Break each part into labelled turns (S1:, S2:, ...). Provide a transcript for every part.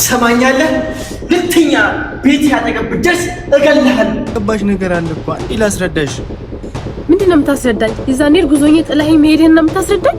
S1: ትሰማኛለህ? ሁለተኛ ቤት ያጠገብ ብትደርስ እገልሃለሁ።
S2: ገባሽ ነገር አለ እኮ አንዴ ላስረዳሽ።
S3: ምንድን ነው የምታስረዳኝ? የዛኔ እርጉዝ ሆኜ ጥለኸኝ መሄድህን ነው የምታስረዳኝ?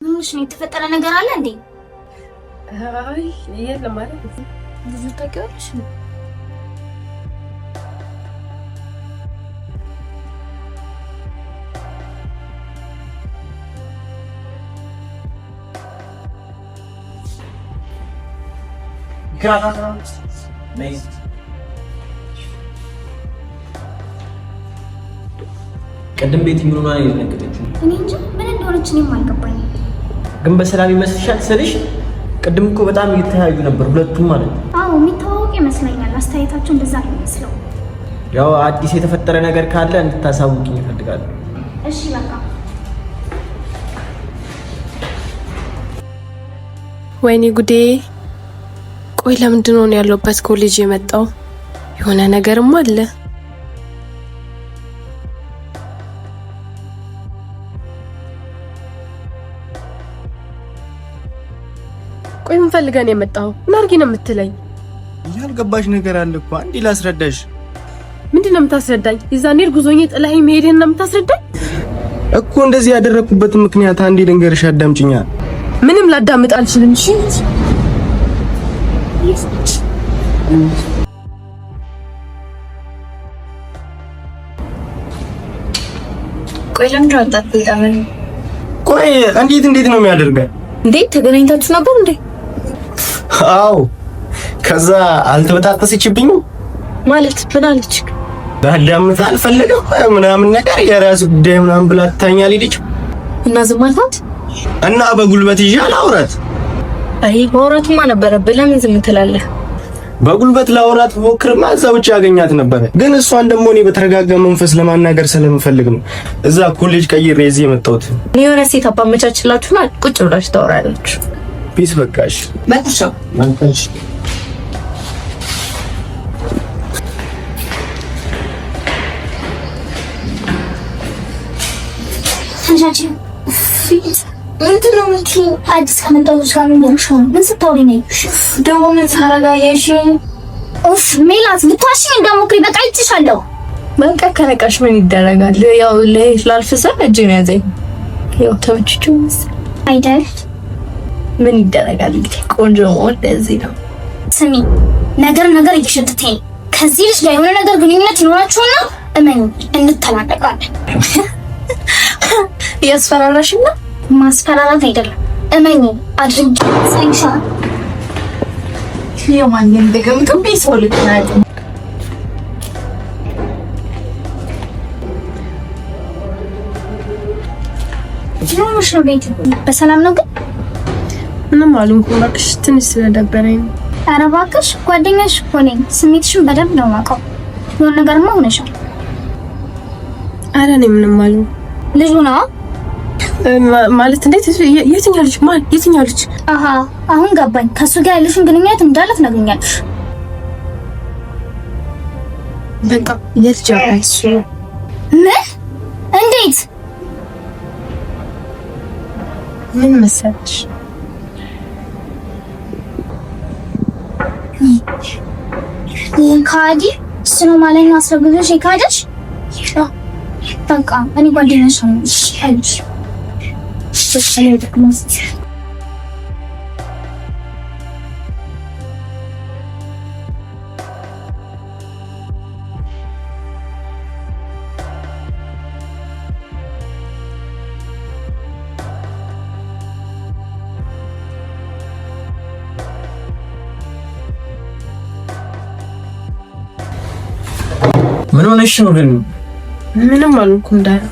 S4: ምንሽ ነው? የተፈጠረ ነገር አለ እንዴ?
S3: አይ የለም ማለት
S4: ብዙ ታውቂዋለሽ?
S1: ቅድም ቤት ምን ሆና ነው የደነገጠችው?
S4: እኔ እንጃ ምን እንደሆነች እኔም አልገባኝም።
S1: ግን በሰላም ይመስልሻል ስልሽ ቅድም እኮ በጣም እየተያዩ ነበር ሁለቱም ማለት ነው።
S4: አዎ የሚተዋወቅ ይመስለኛል። አስተያየታቸው እንደዛ ነው የሚመስለው።
S1: ያው አዲስ የተፈጠረ ነገር ካለ እንድታሳውቂኝ እፈልጋለሁ።
S4: እሺ በቃ።
S3: ወይኔ ጉዴ! ቆይ ለምንድን ነው ያለሁበት ኮሌጅ የመጣው? የሆነ ነገርም አለ። ቆይ ምን ፈልገህ ነው የመጣው? ምን አድርጊ ነው የምትለኝ?
S2: ያልገባሽ ነገር አለ እኮ አንዴ ላስረዳሽ።
S3: ምንድን ነው የምታስረዳኝ? የዛኔ እርጉዝ ሆኜ ጥለኸኝ መሄድህን ነው የምታስረዳኝ?
S2: እኮ እንደዚህ ያደረኩበትን ምክንያት አንዴ ልንገርሽ፣ አዳምጪኛ።
S3: ምንም ላዳምጥ አልችልም። እሺ
S5: ቆይ ለምንድን ነው አልጣጣምን?
S2: ቆይ እንዴት እንዴት ነው የሚያደርገው?
S5: እንዴ ተገናኝታችሁ ነበር እንዴ?
S2: አዎ። ከዛ አልተበጣጠሰችብኝም
S5: ማለት ምን አለች?
S2: ላዳምጥ አልፈለገም ምናምን ነገር የራስ ጉዳይ ምናምን ብላ ትታኛል ሄደች።
S5: እና ዝም አልኳት።
S2: እና በጉልበት ይዤ አላውራት።
S5: አይ ማውራቱማ ነበረብህ። ለምን ዝም ትላለህ?
S2: በጉልበት ላውራት ብሞክርማ እዛ ውጭ ያገኛት ነበረ። ግን እሷን ደግሞ እኔ በተረጋጋ መንፈስ ለማናገር ስለምፈልግ ነው እዛ ኮሌጅ ቀይሬ እዚህ የመጣሁት።
S5: እኔ የሆነ ሴት አባመቻችላችሁና ቁጭ ብላችሁ ታወራላችሁ።
S2: Peace በቃሽ።
S5: በቃሽ።
S4: ምንድን ነው የምትይው? አዲስ ከመጣሁ ጋር ምን ሆነሽ ነው? ምን ስታወሪ ነው?
S5: ደግሞ ምን ሳረጋ የሽኝ?
S4: ኡፍ ሜላት ልትዋሽኝ እንዳትሞክሪ፣ በቃ አይቼሻለሁ።
S5: በቃ ከነቃሽ ምን ይደረጋል? ያው ላልፍ ስል እጄን ያዘኝ። ያው ተመችቶኝ መሰለኝ
S4: አይደል?
S5: ምን ይደረጋል እንግዲህ ቆንጆ መሆን እንደዚህ ነው።
S4: ስሚ፣ ነገር ነገር እየሸተተኝ ነው። ከዚህ ልጅ ጋር የሆነ ነገር ግንኙነት ይኖራችሁና እመኝ እንተላለቃለን።
S5: እያስፈራራሽና
S4: ማስፈራራት አይደለም፣ እመኝ አድርጌ ሳይሻ
S5: የማንን እንደገምተው ሰው ልጅ ናት።
S4: ምን ሆነሽ ነው? ቤት በሰላም ነው ግን?
S3: ምንም አልሆንኩም እባክሽ፣ ትንሽ ስለደበረኝ ነው።
S4: ኧረ እባክሽ ጓደኛሽ እኮ ነኝ። ስሜትሽን በደንብ ነው የማውቀው። የሆነ ነገርማ ሆነሻል።
S3: ኧረ እኔ ምንም አልሆንኩም።
S4: ልጁ ነው
S3: ማለት እንዴት? የትኛው ልጅ? ማን? የትኛው ልጅ?
S4: አሃ አሁን ገባኝ። ከሱ ጋር ያለሽን ግንኙነት እንዳለ ትነግሪኛለሽ።
S3: በቃ የልጅ አባት
S4: ምን? እንዴት?
S3: ምን መሰለሽ፣
S4: ይህን ከሃዲ እሱ ነው ማለት ነው አስረግዞሽ የካደሽ? በቃ እኔ ጓደኛሽ ነኝ። እሺ
S1: ሆነሽ ነው ግን?
S3: ምንም አልሆንኩም ዳኒ።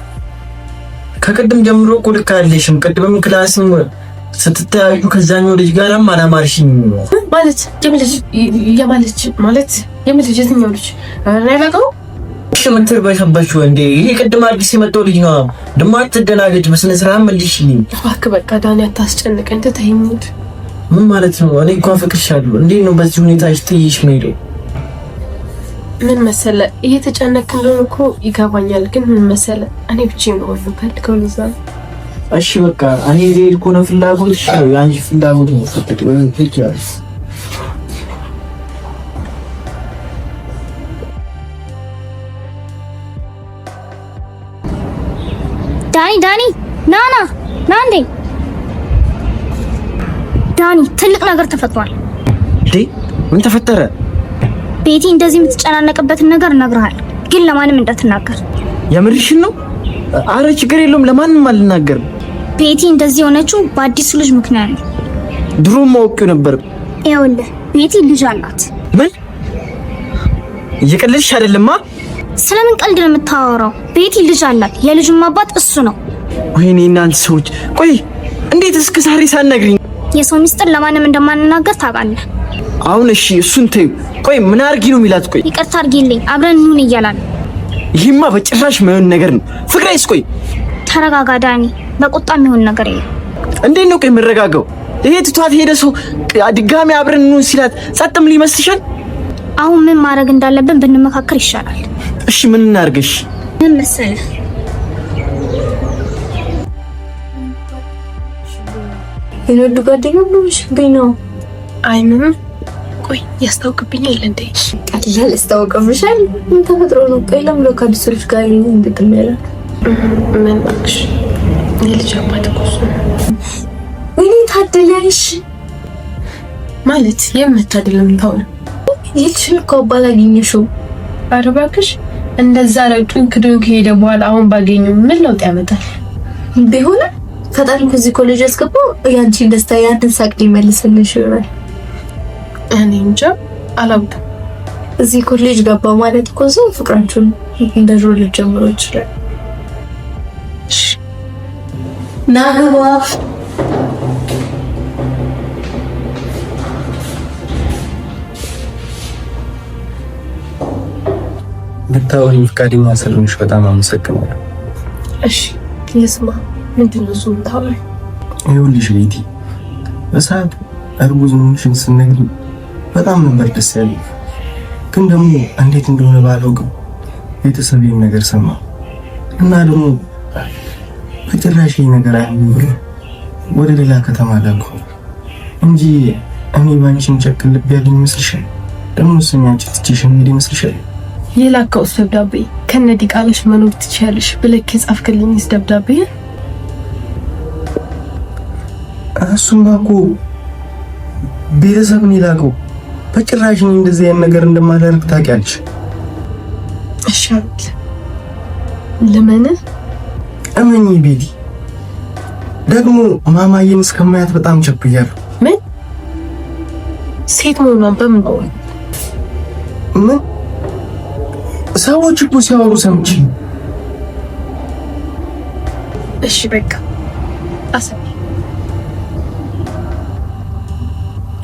S1: ከቅድም ጀምሮ እኮ ልክ አይደለሽም። ቅድምም class ም ስትተያዩ ከዛኛው ልጅ ጋርም አላማርሽኝ።
S3: ማለት የማለች ማለት የምን ልጅ? የትኛው ልጅ? ያላቀው
S1: የምትርበሸበሽው እንዴ? ይሄ ቅድም አዲስ የመጣው ልጅ ነው። ደግሞ አትደናገጭ፣ በስነ ስርዓት መልሽልኝ።
S3: እባክህ በቃ ዳኒ አታስጨንቀኝ፣ ትተኸኝ ሂድ።
S1: ምን ማለት ነው? እኔ እኮ አፈቅርሻለሁ። እንዴት ነው በዚህ ሁኔታ ጥዬሽ የምሄደው?
S3: ምን መሰለ እየተጨነክ እንደሆነ እኮ ይገባኛል። ግን ምን መሰለ እኔ ብቻዬን ነው የምፈልገው፣ ለዛ ነው።
S1: እሺ በቃ እኔ ልሄድ ከሆነ ፍላጎትሽ ነው የአንቺ ፍላጎት ነው።
S4: ዳኒ ዳኒ ና ና ና እንዴ ዳኒ፣ ትልቅ ነገር ተፈጥሯል።
S1: እንዴ ምን ተፈጠረ?
S4: ቤቲ እንደዚህ የምትጨናነቅበትን ነገር እነግርሃለሁ፣ ግን ለማንም እንዳትናገር።
S1: የምርሽን ነው? አረ ችግር የለውም ለማንም አልናገርም።
S4: ቤቲ እንደዚህ የሆነችው በአዲሱ ልጅ ምክንያት ነው።
S1: ድሮም አውቄው ነበር።
S4: ይኸውልህ ቤቲ ልጅ አላት።
S1: ምን እየቀለድሽ አይደለማ?
S4: ስለምን ቀልድ ነው የምታወራው? ቤቲ ልጅ አላት። የልጁም አባት እሱ ነው።
S1: ወይኔ እናንተ ሰዎች፣ ቆይ እንዴት እስከ ዛሬ ሳትነግሪኝ?
S4: የሰው ሚስጥር ለማንም እንደማንናገር ታውቃለህ።
S1: አሁን እሺ እሱን ተይው። ቆይ ምን አድርጊ ነው የሚላት? ቆይ
S4: ይቅርታ አድርጊልኝ፣ አብረን እንሁን እያላል።
S1: ይህማ በጭራሽ የማይሆን ነገር ነው። ፍቅሬስ? ቆይ
S4: ተረጋጋ ዳኒ፣ በቁጣ የሚሆን ነገር የለም።
S1: እንዴት ነው ቆይ የምረጋጋው? ይሄ ትቷት ሄደ ሰው ድጋሚ አብረን እንሁን ሲላት ጸጥም ሊመስልሻል?
S4: አሁን ምን ማድረግ እንዳለብን ብንመካከር ይሻላል።
S1: እሺ ምን እናድርግሽ?
S4: ምን መሰለህ
S5: የነዱ ጓደኛ ብሎሽብኝ ነው።
S3: አይ ምንም። ቆይ ያስታውቅብኛል እንዴ?
S5: ቀላል ያስታውቅብሻል። ምን ተፈጥሮ ነው? ቆይ ለምን ከአዲሱ ልጅ ጋር እንግጥም ያለ?
S3: ምን እባክሽ፣ የልጅ አባት እኮ እሱ ነው።
S5: ወይኔ ታደለሽ
S3: ማለት የምታደለም ታው
S5: የልጅሽን እኮ አባት አገኘሽው።
S3: ኧረ እባክሽ እንደዛ ረግጦኝ ክዶኝ ከሄደ በኋላ አሁን ባገኘው ምን ለውጥ ያመጣል?
S5: ቢሆንም ፈጣሪ ከዚህ ኮሌጅ ያስገባው ያንቺን ደስታ ያንተን ሳቅ ሊመልስልሽ ይሆናል።
S3: እኔ እንጃ አላውቅም።
S5: እዚህ ኮሌጅ ገባ ማለት እኮ ሰው ፍቅራችሁን እንደ ድሮ ሊጀምሮ ይችላል። ና ግባ።
S2: ብታወሪኝ ፈቃደኛ ስለሆንሽ በጣም አመሰግናለሁ።
S3: እሺ ልስማ። ምንድን ነው እሱ የምታወሪው?
S2: ይኸውልሽ ቤቲ፣ በሰዓቱ እርጉዝ መሆንሽን ስትነግሪኝ በጣም ነበር ደስ ያለኝ። ግን ደግሞ እንዴት እንደሆነ ባላውቅም ቤተሰብ ይሄን ነገር ሰማ እና ደግሞ በጭራሽ ይሄ ነገር አይሆንም ብሎ ወደ ሌላ ከተማ ላኩ እንጂ እኔ ባንቺን ጨክን ልብ ያለኝ ይመስልሻል? ደግሞ እሱን አንቺ ትቼሽ የምሄድ ይመስልሻል?
S3: የላከውስ ደብዳቤ ከነ ዲቃላሽ መኖር ትችያለሽ ብለህ የጻፍክልኝስ ደብዳቤ?
S2: እሱማ እኮ ቤተሰብ ነው የላከው። በጭራሽ እኔ እንደዚህ አይነት ነገር እንደማላደርግ ታውቂያለሽ።
S3: እሺ አቤል፣ ልመንህ?
S2: እመኚ ቤቲ፣ ደግሞ ማማዬን እስከማያት በጣም ቸኩያለሁ።
S3: ምን ሴት መሆኗን በምን ባወቅ?
S2: ምን ሰዎች እኮ ሲያወሩ ሰምቼ።
S3: እሺ በቃ አሰብ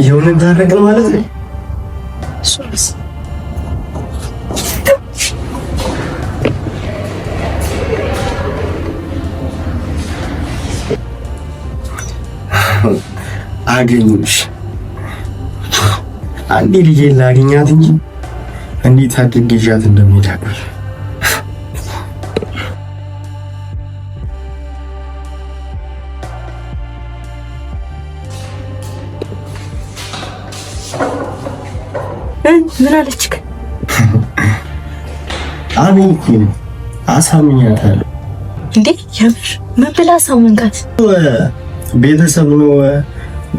S2: የሆነ ታረቅን ማለት ነው።
S3: እሱስ
S2: አገኘሁሽ። አንዴ ልጄን ላገኛት እንጂ እንዴት አድርጌ ይዣት እንደምሄድ አውቃለሁ።
S5: ምን አለች?
S2: አሜን አሳምኛታለሁ።
S5: እንዴ የምር ምን ብላ አሳመንካት?
S2: ቤተሰብ ነው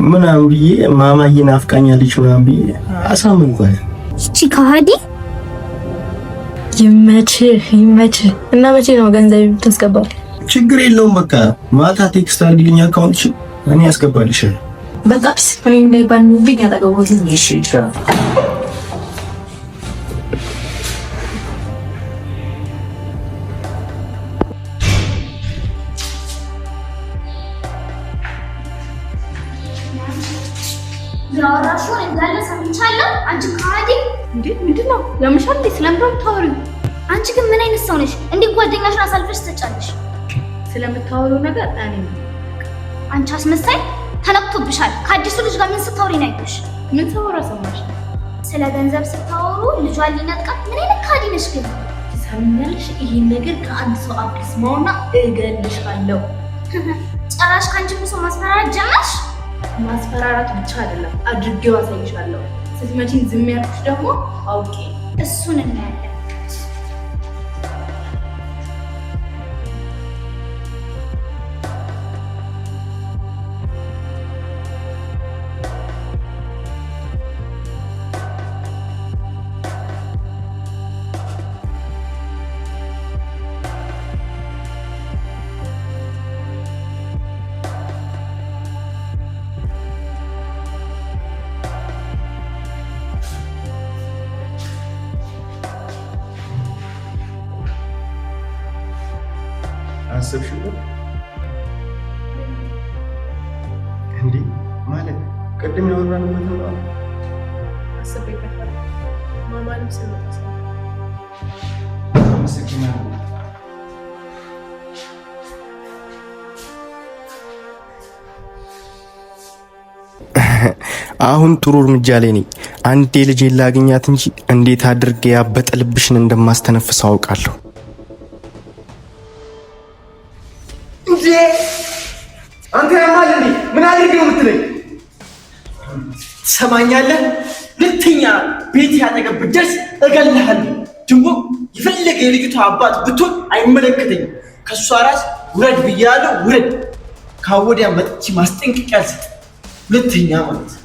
S2: ምናምን ብዬ ማማዬ ናፍቃኛለች ምናምን ብዬ አሳመንኳት።
S4: ይቺ ከሃዲ
S5: ይመችህ ይመችህ። እና መቼ ነው ገንዘብ የምታስገባው?
S2: ችግር የለውም በቃ ማታ text አድርጊልኝ account ሽን እኔ ያስገባልሻለሁ።
S5: በቃ እኔ እንዳይባንብኝ አጠገቦት።
S1: እሺ ይቻላል።
S4: ያወራሽውን እንዳለ ሰምቻለሁ። አንቺ ከሃዲ!
S5: እንዴ ምንድን ነው ያምሻል? እንዴ ስለምንድን ነው የምታወሪው?
S4: አንቺ ግን ምን አይነት ሰው ነሽ? እንዴት ጓደኛሽን አሳልፈሽ ትሰጫለሽ?
S5: ስለምታወሪው ነገር እኔ
S4: አንቺ አስመሳይ! ተነክቶብሻል። ከአዲሱ ልጅ ጋር ምን ስታወሪ ነው ያየሁሽ?
S5: ምን ሳወራ ሰማሽ?
S4: ስለ ገንዘብ ስታወሩ ልጇን ሊነጥቃት። ምን አይነት ከሃዲ ነሽ ግን?
S5: ትሰሚኛለሽ? ይሄን ነገር ከአንድ ሰው አፍ ልስማውና እገልሻለሁ።
S4: ጭራሽ ከአንቺ ብሶ ማስፈራራት ጀመርሽ?
S5: ማስፈራራት ብቻ አይደለም አድርጌው አሳይሻለሁ። ስትመጪኝ ዝም ያልኩሽ ደግሞ አውቄ።
S4: እሱን እናያለን።
S2: አሰብሽው እንዴ? ማለት ቅድም ያወራንበት ነው።
S3: አስቤበታለሁ። ማማንም ስንወጣ ሰው
S2: አመሰግናለሁ። አሁን ጥሩ እርምጃ ላይ ነኝ። አንዴ ልጄን ላግኛት እንጂ እንዴት አድርጌ ያበጠ ልብሽን እንደማስተነፍስ አውቃለሁ።
S1: እንዴ አንተ ያማል እንዴ? ምን አድርግ ነው የምትለኝ? ትሰማኛለህ? ሁለተኛ ቤት ያጠገብ ብትደርስ እገልሃለሁ። ደግሞ የፈለገ የልጅቷ አባት ብትሆን አይመለከተኝም። ከእሷ ራስ ውረድ ብያለሁ፣ ውረድ። ካወዲያ መጥቼ ማስጠንቀቂያ አልሰጥም። ሁለተኛ ማለት ነው።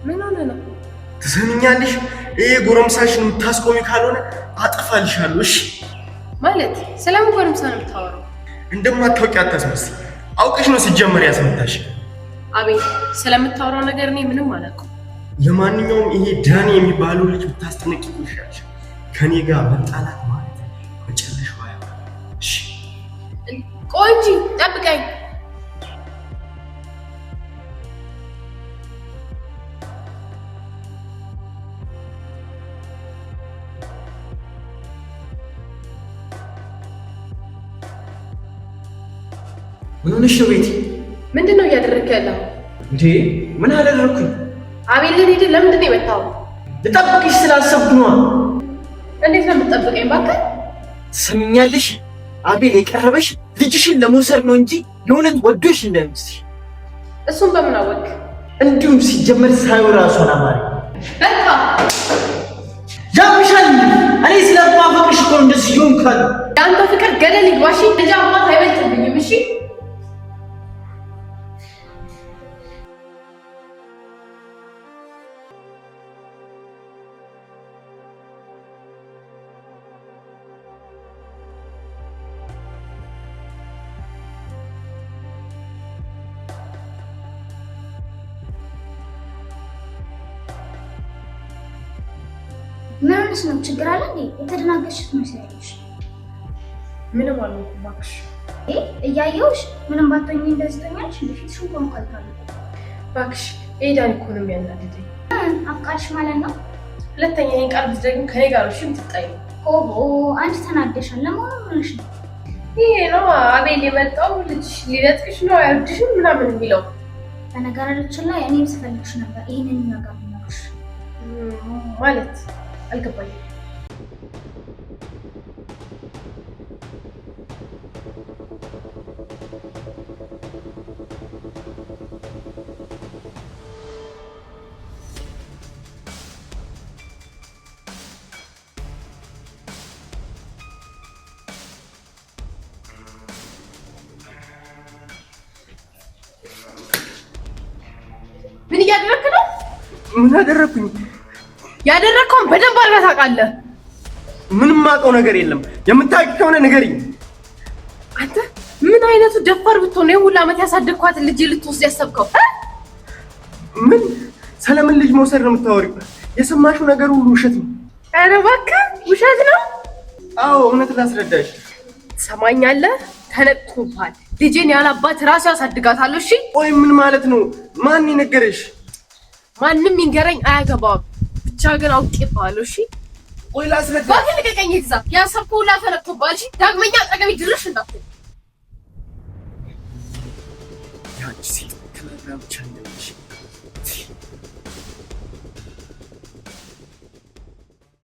S3: ምን ሆነ ነው?
S2: ትሰሚኛለሽ? ይሄ ጎረምሳሽን የምታስቆሚ ካልሆነ አጠፋልሻለሁ። እሺ
S3: ማለት ስለምን ጎረምሳ ነው የምታወራው?
S2: እንደማታውቂ አታስመስይ። አውቀሽ ነው ሲጀመር ያስመታሽ።
S3: አቤት፣ ስለምታወራው ነገር እኔ ምንም አላውቅም።
S2: ለማንኛውም ይሄ ዳኒ የሚባለው ልጅ ብታስጠነቅቂው ይሻልሻል። ከኔ ጋር መጣላት ማለት መጨረሻው አያምርም። እሺ
S3: ቆይ እንጂ ጠብቀኝ።
S1: ምን ሆነሽ ነው ቤቲ?
S3: ምንድን ነው እያደረግክ ያለው?
S1: እንዴ ምን አደረግኩኝ?
S3: አቤልን ሄደህ ለምንድን ነው የመታው?
S1: ልጠብቅሽ ስላሰብኩ ነዋ።
S3: እንዴት ነው የምትጠብቀኝ? እባክህ
S1: ትሰሚኛለሽ? አቤል የቀረበሽ ልጅሽን ለመውሰድ ነው እንጂ የእውነት ወዶሽ እንዳይመስልሽ።
S3: እሱን በምን አወቅህ?
S1: እንዲሁም ሲጀመር ሳይው ራሷን አማሪ
S3: በቃ
S1: ያምሻል። እንዴ እኔ ስለማፈቅርሽ እኮ ነው እንደዚህ እየሆንኩ ያለው።
S3: የአንተ ፍቅር ገደል ይግባ። እሺ ልጅ አባት አይበልጥብኝም። እሺ
S4: ምን ሆነሽ ነው? ችግር አለ እንዴ? የተደናገጥሽ ትመስያለሽ።
S3: ምንም አልሆንኩም እባክሽ።
S4: እያየሁሽ ምንም ባትሆኚ እንደዚህ ትሆኛለሽ። እንደ ፊትሽ እንኳን ቀልቷል።
S3: እባክሽ ይሄ ዳኒ እኮ ነው የሚያናድደኝ።
S4: አፍቃሪሽ ማለት ነው?
S3: ሁለተኛ ይሄን ቃል ብትደግም ከኔ ጋር እሺ የምትጣይው።
S4: ኦሆ አንቺ ተናደሻል። ለመሆኑ ምን ሆነሽ ነው?
S3: ይሄ ነው አቤል የመጣው ልጅ ሊነጥቅሽ ነው አይወድሽም ምናምን የሚለው።
S4: በነገራችን ላይ እኔም ስፈልግሽ ነበር ይሄንን ነገር ልነግርሽ።
S3: ማለት አልገባኝም። ምን እያደረክ ነው?
S2: ምን አደረኩኝ?
S3: ያደረግከውን በደንብ አድርገህ ታውቃለህ።
S2: ምንም ማውቀው ነገር የለም። የምታውቂ ከሆነ ንገሪኝ።
S3: አንተ ምን አይነቱ ደፋር ብትሆን ነው የሁሉ ዓመት ያሳደግኳትን ልጅ ልትወስድ ያሰብከው?
S2: ምን ሰለምን ልጅ መውሰድ ነው የምታወሪው? የሰማሽው ነገር ሁሉ ውሸት ነው።
S3: ኧረ እባክህ ውሸት ነው?
S2: አዎ እውነት ላስረዳሽ።
S3: ትሰማኛለህ? ተነቅቶብሃል። ልጄን ያላባት ራሱ ያሳድጋታል። እሺ
S2: ቆይ ምን ማለት ነው? ማን የነገረሽ?
S3: ማንም ይንገረኝ አያገባውም። ብቻ ግን አውቄብሃለሁ። እሺ
S2: ቆይ ላስረዳሽ።
S3: እባክህ ልቀቀኝ። ትዛ ያሰብከው ሁላ ተነቅቶብሃል። እሺ ዳግመኛ አጠገቤ ድርሽ እንዳትል።
S2: ያቺ ሴት ተናግራ ብቻ ነው